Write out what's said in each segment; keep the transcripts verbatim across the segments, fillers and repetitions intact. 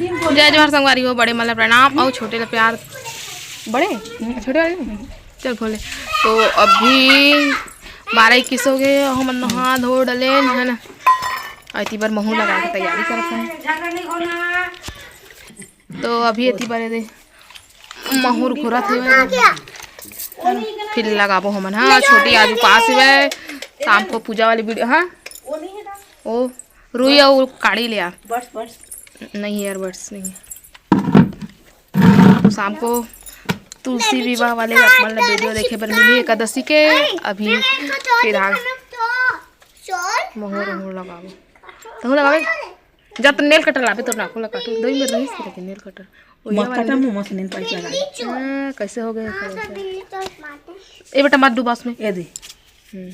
जय जोहार संगवारी हो, बड़े मन ला प्रणाम अउ छोटे ला प्यार। बड़े? छोटे वाले नहीं? चल खोले। तो अभी बारह इक्कीस हो गए, हमन नहा धो डलेन, है ना? अउ एती बर महूर लगाए के तैयारी करत हन। तो अभी एती बर एदे महूर घुरत हे, फिर लगाबो हमन। हाँ, छोटी आज उपास हे, शाम को पूजा वाली वीडियो। हाँ, ओ रुई अउ काड़ी ले आ। नहीं, earbuds नहीं है। शाम को तुलसी विवाह वाले अपन ला वीडियो देखे बर मिली एकादशी के। अभी फिलहाल महूर, महूर लगाबो। तहूँ लगाबे? जा तो nail cutter लाबे, तोर नाखून ला काटू। दो ही मेर रहिस हे लेकिन nail cutter। ओ ये मत वाला कटा, नहीं। मुँह मत नेल पालिश लगा। हाँ, कैसे हो गए खड़े से? ए बेटा, मत डूबा उसमें। ये दे। हम्म।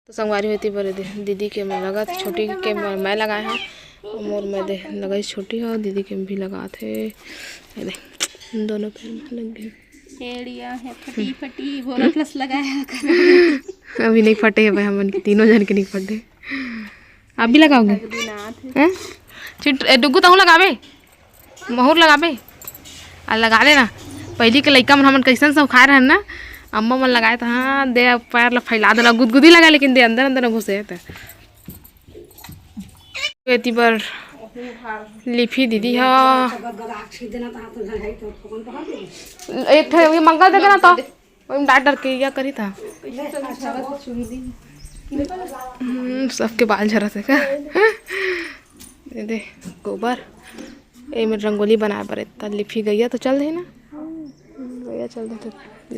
तो संगवारी हो एती बर दे, दीदी के मैं लगा थे, छोटी के मैं, मैं लगाए हँव, मोर मैं दे लगाई छोटी हो, दीदी के भी लगा थे। ये दे, दोनों पैर में लग गए। एड़िया है फटी फटी, बोरा प्लस लगाया कर। अभी नहीं फटे हे भाई, हमन के तीनों जन के नहीं फटे। आप भी लगाओगे? अगली नाथ है। हैं? चिट-, ए, डुगू, तहूँ लगाबे? महूर लगाबे? आ, लगा लेना। पहिली के लइका मन हमन कैसन सब खाए रहन ना, अम्मा मन लगाए त हाँ, दे पैर ला फैला देना, गुदगुदी लगा, लेकिन दे अंदर अंदर न घुसे त। एती बर लिपही दीदी हा। एक ठे ये मंगल दे देना तो। ओइम डार डार के या करी था। हम्म, सबके बाल झरत हे का? ये दे, गोबर। एमे रंगोली बनाए बर एतना लिपही गइया तो चल दे ना। गइया चल दे तो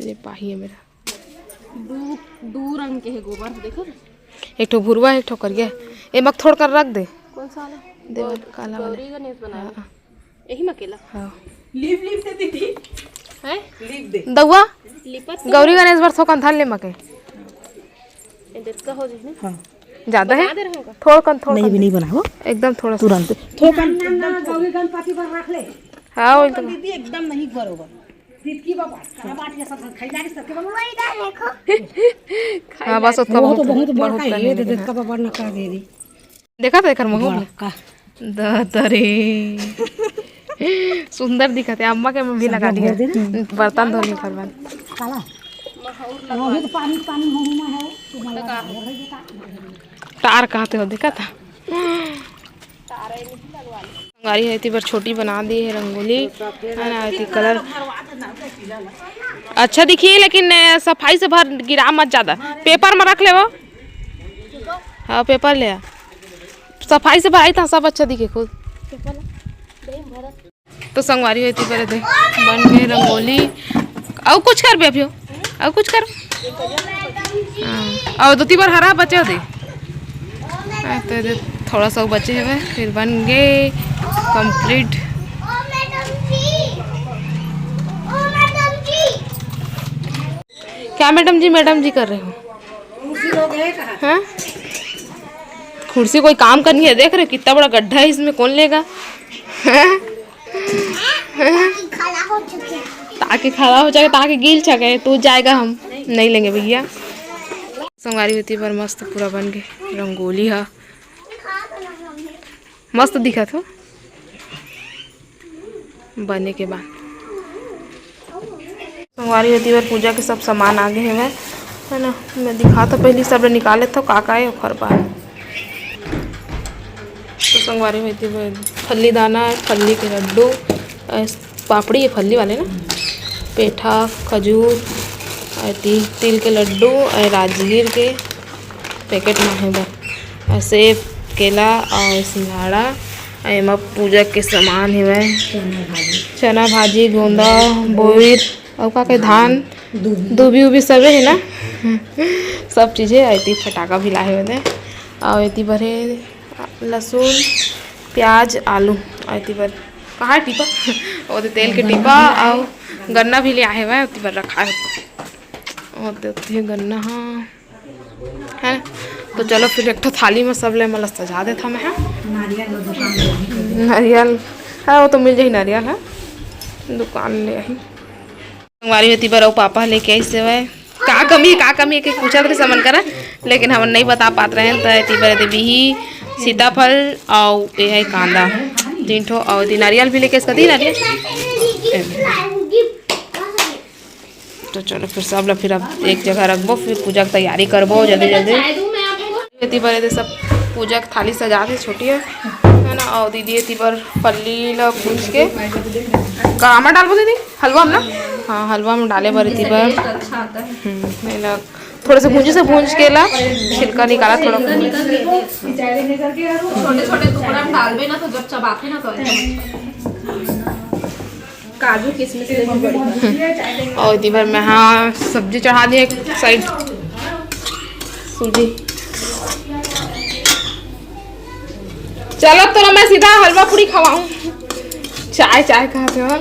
ले पाही हे मेरा। दू, दू रंग के हे गोबर, देखो। एक ठो भुरवा, एक ठो करिया। एमा थोड़ कर रख दे। कौन सा वाला? दे वाला, काला वाला। गौरी गणेश बनाए। हाँ। यही में अकेला? हाँ। लीप, लीप दे दीदी। हैं? लीप दे। दउआ? लिपत तो गौरी गणेश बर थोकन धर ले मके। ये देख का हो जाए ना? हाँ। ज्यादा है? बना दे रहे होगा। थोड़कन, थोड़कन नहीं, भी दे। नहीं बनाओ। एकदम थोड़ा सा। तुरंत। थोकन ना, ना, एकदम ना, थोकन। गौरी गणपति बर रख ले। हाँ, वही तो। दीदी एकदम नहीं बरोबर। दीदी की बाबा, सारा बात ये सब खाई जा रही, सबके बाबा। वही इधर देखो। हाँ, बस ओतका वो तो बहुत, बहुत बहुत बड़का है, करने ये दे लगे, देख हाँ। का बाबा ना कर दे रही। देखा था एकर मुंह में? बड़का। द-, तरे। सुंदर दिखत हे, अम्मा के भी सब लगा दिया। भर दे ना। बर्तन धोने के बाद। काला। वही तो पानी, पानी मुंह में है, तो लगा। तार कहते हो, देखा था? संगवारी हो एती बर छोटी बना दी हे रंगोली, है ना, एती कलर अच्छा दिखी, लेकिन, ए, सफाई से भर गिरा मत ज्यादा, पेपर में रख ले वो। हाँ, पेपर ले आ, सफाई से भराई था, सब अच्छा दिखे खुद। तो संगवारी हो एती बर दे बन गए रंगोली। अउ कुछ करबे अभी हो? अउ कुछ कर? हाँ। अउ दो तीन बार हरा बचे हो दे। हाँ, तो दे थोड़ा सा बचे हुए, फिर बन गए complete। क्या मैडम जी, मैडम जी कर रहे हो? कुर्सी लोग है कहाँ? हाँ? कुर्सी कोई काम का नहीं है, देख रहे हो कितना बड़ा गड्ढा है इसमें, कौन लेगा? ताकि खड़ा हो चुके। ताकि खड़ा हो जाए, ताकि गिल सके, तो जाएगा हम नहीं लेंगे भैया। संगवारी हो एती बर मस्त पूरा बन के रंगोली हा। मस्त दिखत हो बने के बाद। संगवारी हो एती बर पूजा के सब सामान आगे हवय, है ना। मैं दिखा तो पहली सब निकाले तो का का है ओखर बाद। तो संगवारी हो एती बर फल्ली दाना, फल्ली के लड्डू, अ, पापड़ी है फल्ली वाले ना, पेठा, खजूर, अ, ति-, तिल के लड्डू, अ, राजगीर के पैकेट में हे बा। अउ सेब, केला अउ सिंघाड़ा। अउ एमा पूजा के सामान हेवय। चना भाजी। चना भाजी, गोंदा, बोइर, अउ का कहे, धान, दूबी। दूबी उबी सबे हे ना। सब चीज हे। एती फटाका भी लाहे होते। अउ एती बर हे लहसुन, प्याज, आलू। अउ एती बर कहाँ टीपा? ओदे तेल के टीपा अउ गन्ना भी ले आहे हवय, ओती बर रखा हे। ओदे, ओती हे गन्ना, हाँ। है ना? तो चलो फिर एक ठो थाली में सब ले मला सजा देथा मैं, हाँ? नारियल ला दुकान ले आही। नारियल, हाँ, वो तो मिल जाही नारियल, हाँ? दुकान ले आही। संगवारी हो एती बर अउ पापा लेके आइस हवय। का कमी, का कमी हे, पूछत रहिस हमन करा, लेकिन हमन नहीं बता पात रहेन, त एती बर एदे बिही, सीताफल अउ ये है कांदा। तीन ठो अउ एती नारियल भी लेके इसका दी नारियल। तो चलो फिर सब ला फिर अब एक जगह रखबो, फिर पूजा के तैयारी करबो जल्दी जल्दी। एती बर एदे सब पूजा के थाली सजा के छोटी हे, है ना। अउ दीदी एती बर फल्ली ला भूंज के का आमा डालबो दीदी हलवा में ना? हाँ, हलवा में डाले बर एती बर। हम्म, एला थोड़ा सा भूंजी से भूंज के ला छिलका निकाला थोड़ा। छोटे छोटे टुकड़ा में डालबे ना तो जब चबाथे ना तो अच्छा लगथे। काजू किशमिश ले भी बड़ी। अउ एती बर मैं हाँ सब्जी चढ़ा दिए एक साइड सूजी। चलो तोला मैं सीधा हलवा पूरी खवाऊं। चाय चाय कहा थे और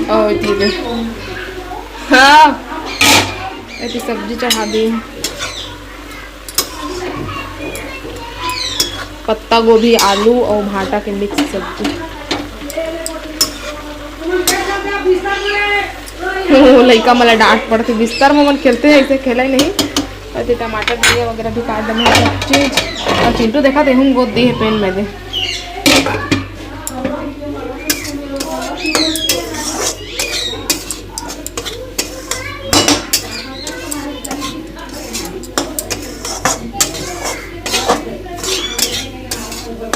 ओ दीदी हाँ एती सब्जी चढ़ा दी। पत्ता गोभी आलू अउ भाटा के मिक्स सब्जी। ओ लइका मन ला डांट पड़थे बिस्तर में मन खेलथे ऐसे खेला ही नहीं। अउ एती टमाटर धनिया वगैरह भी काट देना सब चीज। अउ चिंटू देखा दे हूँ गोद दी है पेन में दे।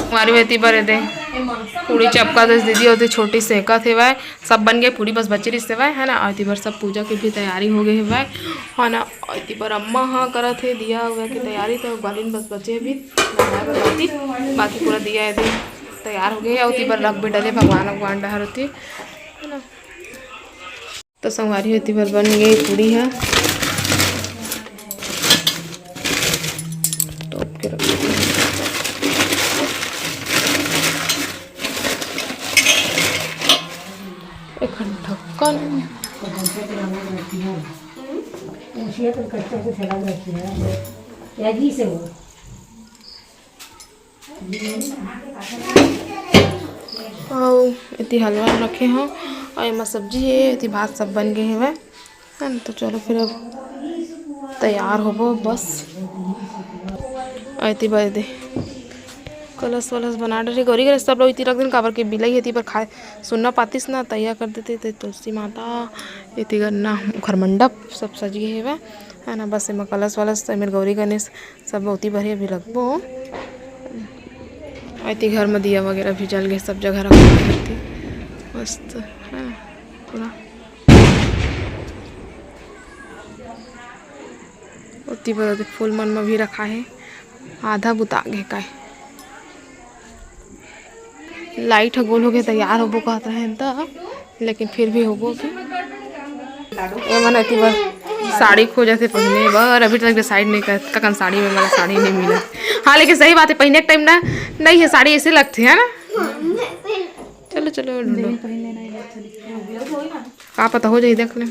हमारी बेटी बरे दे पूरी चपका दस दीदी होती छोटी सेका थे वह सब बन गए पूरी बस बची रिस सेवा है ना। अउ एती बर सब पूजा के भी तैयारी हो गए है ना। अउ एती बर अम्मा हाँ करत है दिया हुआ की तैयारी तो ग्वालिन बस बचे भी नहाए बर बाकी बाकी पूरा दिया एती तैयार हो गए है। अउ एती बर रख भी डले भगवान भगवान डहर होती है ना। तो संगवारी होती भर बन गई पूरी है। तोप के रख देते हैं। एक ढक्कन। कच्चा से फैला रहती है या घी से हो। अउ एती हलवा रखे हो अउ एमा सब्जी है एती भात सब बन गए हवे। है ना, तो चलो फिर अब तैयार होबो बस। अउ एती बर दे कलश वलश बना डरे गौरी गणेश सब लोग इति रख दिन काबर के बिलाई है एती बर खाए सुन्ना पातिस ना तैयार कर देते ते तुलसी माता एती गन्ना घर मंडप सब सज गए हवे। है ना, बस एमा कलश वलश तो मेर गौरी गणेश सब ओती बर ही अभी रखबो। अउ एती घर में दिया वगैरह भी जल गए सब जगह रखबो मस्त है ना, पूरा ओती बर ओती फूल मन में भी रखा है। आधा बुता गे काय लाइट ह गोल होके तैयार होबो कहत रहेन त लेकिन फिर भी होबो कि ए मन एती बर साड़ी खोजत हे पहिने बर अभी तक डिसाइड नहीं कर ककन साड़ी में मला साड़ी नहीं मिला। हाँ लेकिन सही बात है पहिने के टाइम ना नहीं है साड़ी ऐसे लगते है ना। चलो चलो ढूंढो का पता हो जाए देख ले।